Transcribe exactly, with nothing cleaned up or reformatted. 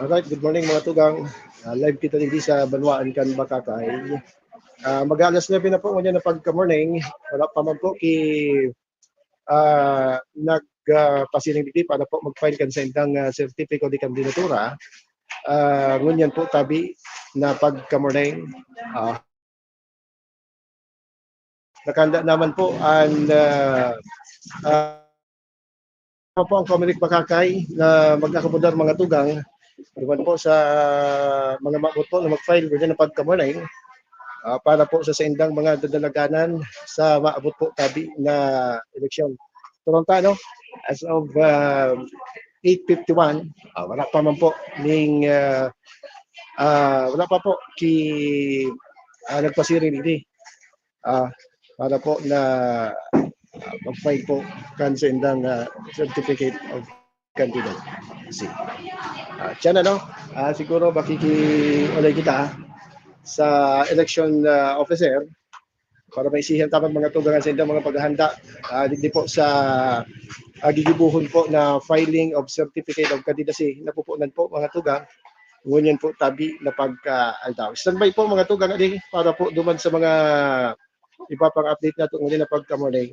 Alright, good morning mga tugang. Ah, live kita digdi sa banwaan kan Bacacay. Ah, mag-aalas nuebe na po ngunyan na pagka-morning. Wala pa man po ki, ah, nag, ah, pasiring digdi para po mag-file kan saindang, ah, sertipiko de kandidatura. Ah, ngunyan po tabi na pagka-morning. Ah, nakahanda naman po ang, ah, ah, po ang Comelec Bacacay na mag-akomodar mga tugang, duman po sa mga maabot po na mag-file ngunyan na pagka-morning, ah, para po sa saindang mga dadalaganan sa maabot po tabi na eleksyon. Turong ta, no? As of, ah, eight fifty-one, ah, wala pa man po ning, ah, ah, wala pa po ki, ah, nagpasiring digdi. Ah, para po na, ah, mag-file po kan saindang, ah, certificate of candidacy. Ah, tiyan, ano? Ah, siguro makikiulay kita sa election, ah, officer para maisihan ta man mga tugang an saindang mga paghahanda, ah, digdi po sa, ah, gigibohon po na filing of certificate of candidacy. Napupunan po mga tugang, ngunyan po tabi na pagka-aldaw. Standby po mga tugang, adi, para po duman sa mga iba pang update nato ngunyan na pagka-morning.